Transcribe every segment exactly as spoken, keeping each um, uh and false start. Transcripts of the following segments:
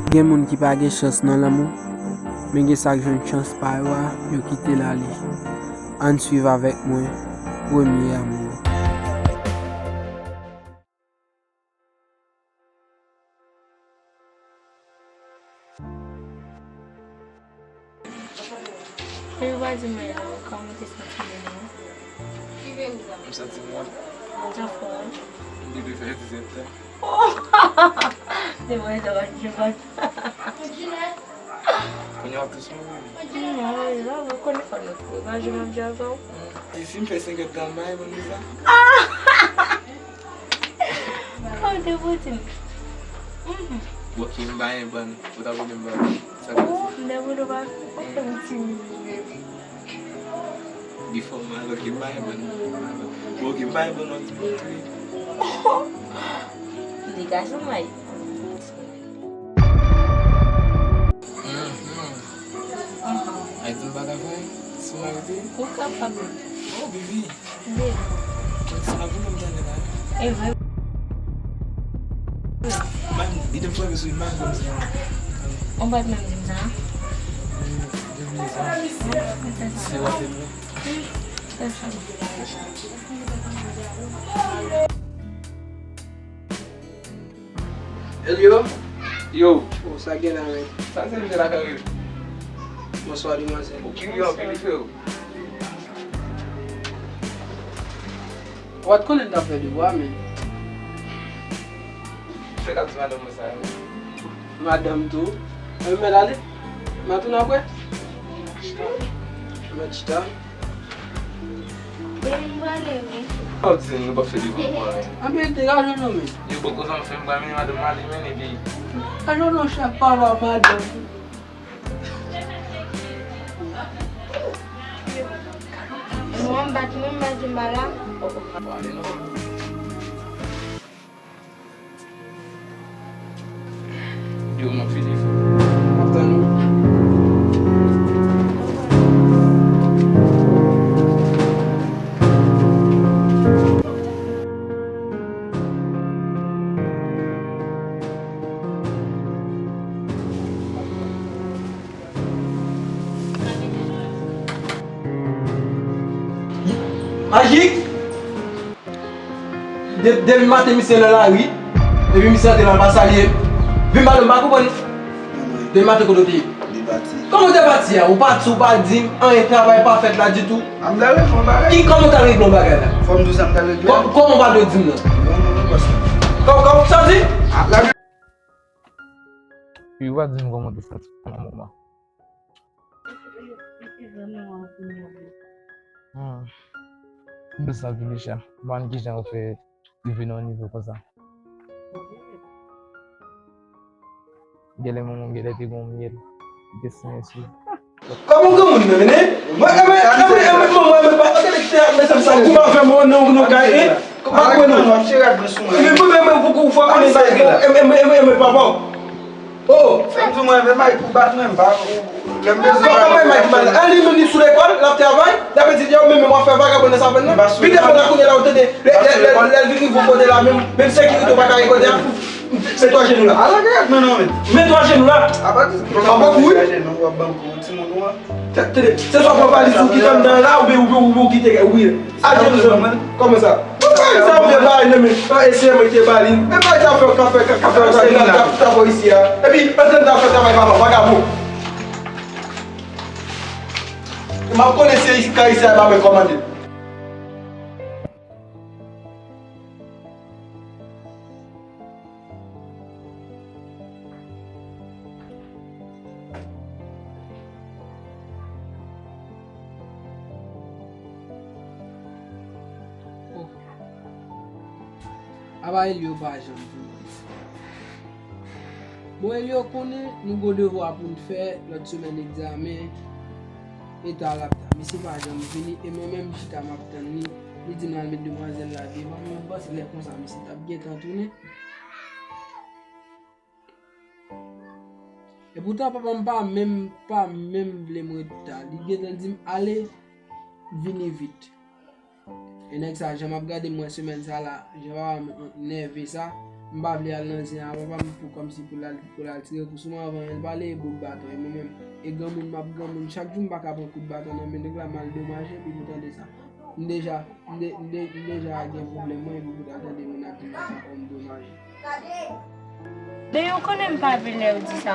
Gen moun ki pa gen chans nan lanmou, men gen sa k jwenn chans pa yo a, yo kite l ale. Ann swiv avèk mwen, Premye Amou. Epi w pa di mwen non, kòman w te santi w menm? M santi m wont. Jan fò a? M te dwe fè dizèt tan. Se mwen sa pa t jwenn. Kounye a w ap tou sou mwen. Non, non, non, konnen fò nou tou. Gade jan m ap di avè w. E si m fè senkant tan, m pa gen bon visa? Kòm te pou di m. Mhm. Bon, ki m pa gen bon, ou ta vle m ba ou. Sa k pase? Ou, m ta vle w pa, ou fè m timid menm. Li fò m mal, ok, m pa gen bon. Bon, ok, m pa gen bon, non, di m tou. Li gason may. Mhm. Ay, di m pa ka fè, si m arete? Ou kapab. Oh, baby. Baby. Sa vin nan tande la. E vre. Man, li te fè sou imaj kòm sa. On bat menm di m sa. Depi sa. Se wè se vre. Fè sa. Elio? Yo. Oh, sa gen la, men? Sa se misye la, Karim? Bonswa, demwazèl. Ou kiri anpil, wi, freo. Ou pa t konnen m t ap fè devwa, men. Sa k ap di madanm mwen sa yo? Madanm tou. Mwen mèt ale? M a tounen apre? Mèt chita. Baby, m prale, wi. Sa w di nou p ap fè devwa ankò, men? Anben, te raje nou, men. Yo, bon, koz an fè m pral mennen madanm m ale, men, epi. Raje nou, chèf, papa, madanm. Mwen, m bat nou, m bat nou, m ba la. Prale, non. Yo, m ap fini fè. M ap tann ou. Majik! De-, depi maten misye nan lari, epi misye antre la, l pa salye m. Vin pale, m pa konprann. Depi maten kote w te ye? Li pati. Kòman w te pati a? Ou pati, ou pa di m anyen, travay pa fèt la ditou. A, m ta regle yon bagay. Ki, kòman w ta regle yon bagay la? Fò m di w sa m ta regle. Kò-, kòman w pa dwe di m nan? Non, non, non, bòs. Kò-, kòman w santi? A, la. Wi, w pa di m kòman w te santi w nan moman. Hmm. M te santi li chè. M pa konn kijan yo fè rive nan yon nivo konsa. Genlè manman w genlè te gen yon myèl li te simen sou. Kòman granmoun nan, men, mwen, mwen, mwen, mwen, mwen, mwen, pa, gade ki te ap, mesye, sa goumen avè mwen nan, nan kay, e, pa kwe non. Mwen, mwen, mwen, pou, pou, fò konnen sa, e, e, e, e, e, papa. Oh! Frè m di mwen, men Mike pou bat mwen, m pa, lè m bezwen. Kòman Mike mal? A, li menm li sou lekòl, l ap travay, l ap etidye, ou menm w ap fè vagabon nan savann nan. Pi devan la kounye a la, ou tande, lè, lè, lè, lè l vin rive kote la, menm, menm sekirite w pa ka rekòte a. Met twa jenou la. Ala gad mwen non, men. Met twa jenou la. Apa di. Apa kouri. Timoun ou an. Tande, se swa pran valiz ou kite anndan la, oubyen, oubyen, oubyen ou kite, oubyen. Al jenou zòn. Kòman sa? Ou pa sa, ou vle bay nan men. An eseye mwen te ba li. Men bay sa fè, ka fè, ka fè, ka fè, ka fè isi a. Epi, antre nan afè travay papa, vagabon. M ap konnen se isi, ka isi a, pa mwen kòmande. Oh. Apa Elio pa janm vini? Bon, Elio konnen nou gon devwa pou n fè lòt semèn egzamen eta l ap ta. Misye pa janm vini e mwen menm m chita m ap tann li. Li di m l al met demwazèl la devan mwen. M panse lè konsa misye t ap gentan tounen. Epoutan papa m pa menm, pa menm vle m ret ta. Li gentan di m ale, vini vit. E nèg sa, jan m ap gade m wè semèn sa la, jan papa m nève sa, M pa vle al nan zen a papa m pou kòmsi pou l al, pou l al tire kou sou mwen anvan menm l pale e bout baton. E mwen menm, e granmoun m ap granmoun, chak jou m pa ka pran kout baton nan men nèg la, m al domaje epi pou tande sa. M deja, m de-, m de-, m deja gen pwoblèm mwen epi pou ta tande moun ap di m sa fò m domaje. Men ou konnen m pa vle lè ou di sa.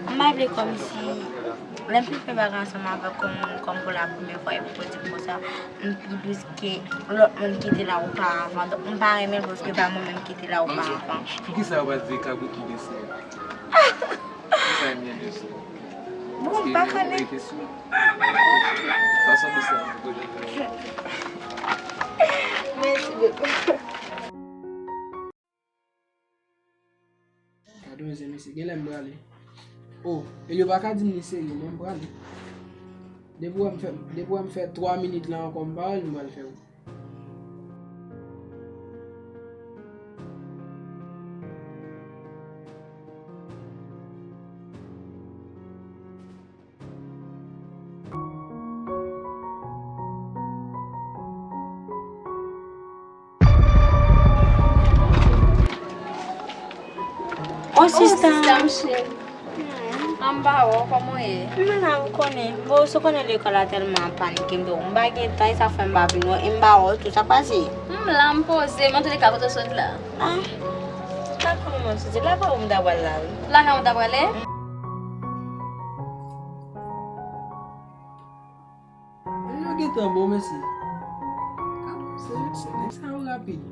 M pa vle kòmsi lè m fin fè bagay ansanm avèk yon moun kòm pou la premyè fwa epi pou di m konsa, m pi dous ke lòt moun ki te la oparavan. Donk, m pa renmen l paske pa mwen menm ki te la oparavan. Poukisa yo pa di kabrit ki gen sè? Poukisa yo gen de sè? Bon, m pa konnen. Fason de sè. Mèsi bokou. Gade yon zen mesye, genlè m prale. O, Elio pa ka di m li serye non, m prale. Depi w wè m fè, depi w wè m fè twa minit la ankò m pa wè l, m pral fè wout. O sista. O sista, m cheri. An m ba wè w, kòman w ye? M la, m konnen. Bon, ou konnen lekòl la tèlman ap panike m, donk m pa gen tan, e sa fè m pa vin wè w, e m ba wè w tou, sa k pase? M la, m poze, m antouka kote w sot la. Ah, lakay mwen m soti, lakay ou m ta pral la, wi. Lakay ou ta prale? Yo gentan bon, mesye. Gad, se, se nèg sa yo rapid.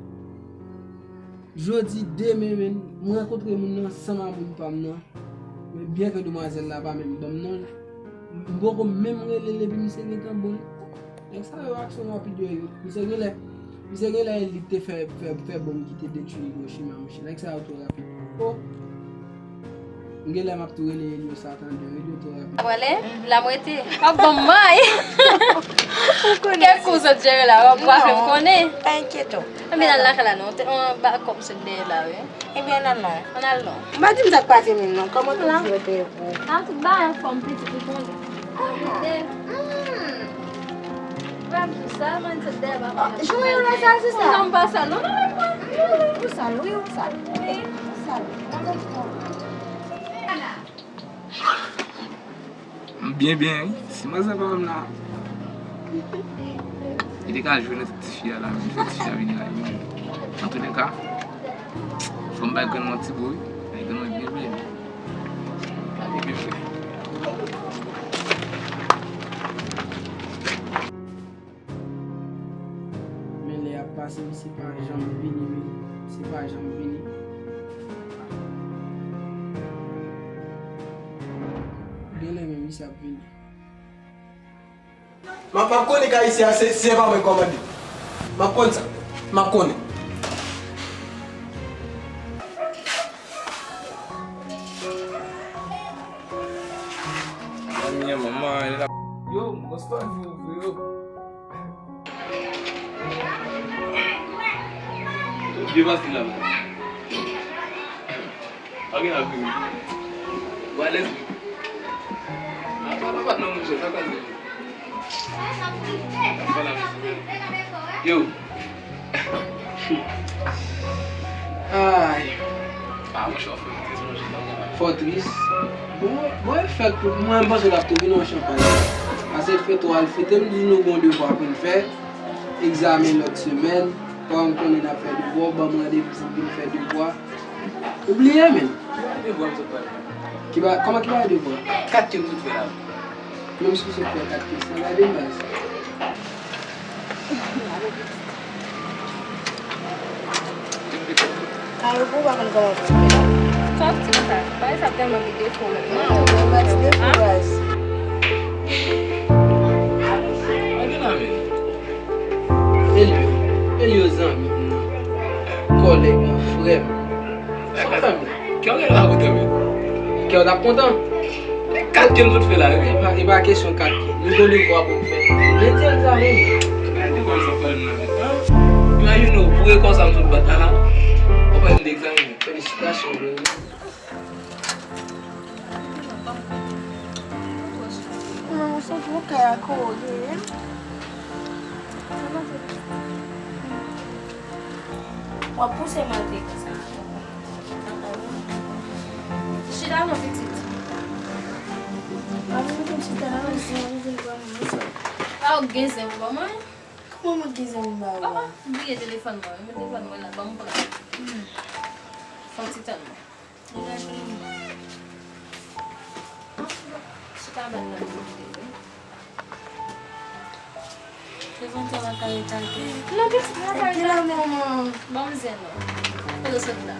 Jodi, demen, menm, m rankontre moun nan ansanm a moun pa m nan. Men byen ke demwazèl la pa menm ban m non l. M poko menm rele l epi misye gentan bon. Nèg sa yo aksyon rapid yo ye. Misye genlè, misye genlè e li k te fè, fè, fè bonm ki te detwi Hiroshima, monchè. Nèg sa yo twò rapid. O! M genlè m ap tou rele Elio sa tande, Elio twò rapid. Wale, la m rete. W ap ban m may. Ou konnen. Kèk kou sot jere la, w ap fè m konnen. Pa enkyete w. Anben, al lakay la non. Te, on ba kòm sot dèyè la, wi. Ebyen, ann al non. Ann al non. M pa di m sa k pase menm non. Kòman tou di yo te pou? A, tout bagay anfòm, pitit ou konnen. Frè m tou sal, mwen sot dèyè papa m. Jan w ye w la sal, sista? Non, m pa sal. Non, non, non, non. Ou sal, wi, ou sal. Wi, ou sal. M byen, byen, wi. Si manzè pa wè m la, li te ka jwe nan ti fi a la, men fè ti fi a vini la, wi. Antoulèka, fò m bay grann mwen ti bo, wi. Bay grann mwen byen, byen. Gade byen fè. Men lè y ap pase, misye pa janm vini, men misye pa janm vini. Genlè menm misye ap vini. M ap, m ap konnen kay isi a, se, se pa mwen k kòmande. M ap konn sa. M ap konnen. Manmi an, manman an, li la. Yo, m gon stòl pou ou, yo. Vye pastèk la, man. Pa gen la, vre. Ou alèz, wi. Apa, apa, non, monchè, sa pase. Yo. Ay. Ah, monchè, w ap fè m tris, monchè. Fò tris. Bon, bon, e fèt pou mwen, m panse l ap tou vin yon chanpay. Pase l fè twa, l fete, m di nou gon devwa pou n fè. Egzamen lòt semèn. Paran m konnen n ap fè devwa, w ban m randevou pou n vin fè devwa. Ou bliye, menm? Ki bagay devwa m sot fè la? Ki ba-, kòman ki bagay devwa? Kat ke m sot fè la. Menm si w sot fè kat ke sa, gade baz. Ayo, pou w pa konn kòman pou w fè la. Sa w di konsa? Bagay sa tèlman gen defo, men. Non, pa ti defo, baz. Ann gen la, men. Elio, Elio zanmi m nan, kòlèg mwen, frè m. Sa w fè m la? Kè w genlè pa kontan, men. Kè w t ap kontan? E kat ke m sot fè la, wi. E pa, e pa kesyon kat ke. Nou gon devwa pou n fè. Men di l sa, men. Men devwa m sot fè la, men. Imajine w, pou rekò sa m sot bat la, la. W ap pale m de egzamen. Felisitasyon, bro. Mwen, mwen santi yon kay a kore. W ap pouse m antre konsa. Chita non, pitit. Pa vin mete m chita la, non, si w vin pran mwen, sa. Pa ou gen zen pou ban mwen? Kòman mwen gen zen pou ba ou a? Bliye telefòn mwen, men telefòn mwen la, ban m pran. Fè yon ti tann mwen. Chita bèl la, tou wi. Te kontan la kay etate. Non, pitit, la kay etate. Te la, manman. Ban m zen non. Kote w sot la?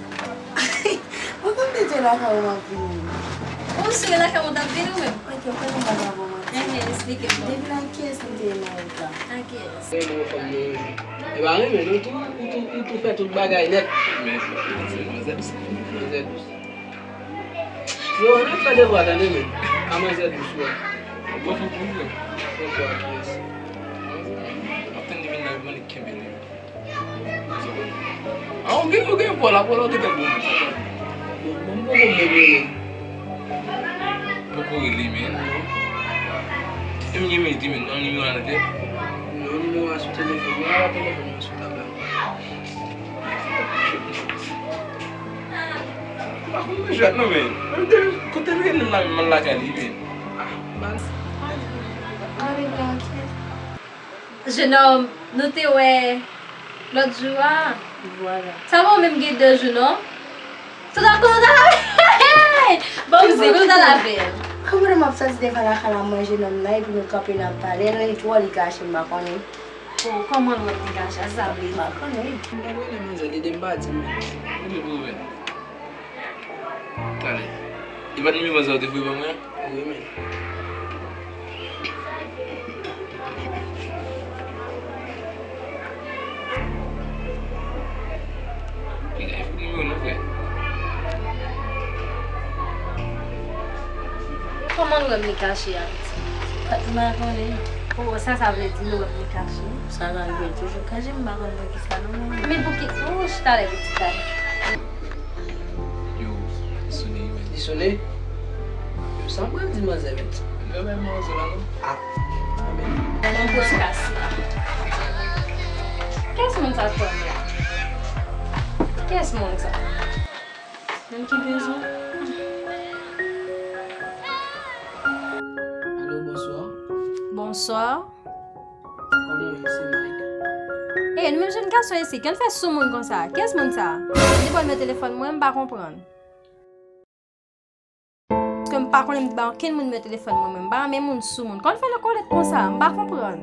Ou konn te te la kay ou m ap vini. Ou sou la kay ou t ap vini ou menm? Ok, kote m pa ka bon mwen. Enhen, eksplike m non. Depi nan kiyès m te ye nan wout la? A kiyès? Renmen yon fanm nan yon jou. E pa renmen non, tou, ou tou, ou tou fè tout bagay nèt. Men, manzè dous. Manzè dous. Yo, ann al fè devwa tande men. A manzè dous wè. Bon, fò pou mwen. Fò pou a kiyès? M ap tann li vin nan, mwen li kenbe li. A, ou gen, ou gen pòl la, pòl la ou gentan bon. Bon, bon, m poko menm rele. Poko rele, men. E m gen mezi, men, nan nimewo a nan tèt. Non, nimewo a sou telefòn mwen, a telefòn mwen sou tab la. M pa konn jwèt non, men. Menm te, kote l rele l la, menm m al lakay li, men. Jenòm, nou te wè lòt jou a. Vwala. Sa bon, menm gen de jou, non? Tout a konnen w ta lave. Bon, m di, nou ta lave. Kòman m ap soti devan lakay la, mwen jenòm nan, epi nou kanpe n ap pale, li twò, li kache, m pa konnen. Oh, kòman l wè m te kache a, sa vle di? M pa konnen. M pa konnen, manzè, li de m pa di, men. Ou de pwoblèm. Talè. E pa t nimewo sa ou te voye ban mwen an? Wi, men. Piga, e fout nimewo non, frè. Kòman l wè m li kache a, pitit? M pa konnen. Oh, sa, sa vle di l wè m li kache. Sa ka rive toujou kache, m pa konn poukisa non, manman. Men poukisa? Oh, chita lè pitit la. Yo, li sone wi, men. Li sone? Yo, sa m pral di manzè, men. Lè bay manzè la, non? Ah, men. Nan pwoskas la. Kiyès moun sa k pran m la? Kiyès moun sa? Menm ki bezwen. Alo, bonswa. Bonswa. Kòman w ye, se Mike? Ey, nou menm jèn gason isi, kè l fè sou moun konsa? Kiyès moun sa? Li pral met telefòn mwen, m pa konprann. Paske m pa konnen m t ba okenn moun nimewo telefòn mwen, men m pa renmen moun sou moun. Kòman l fè nan kòlèt konsa? M pa konprann.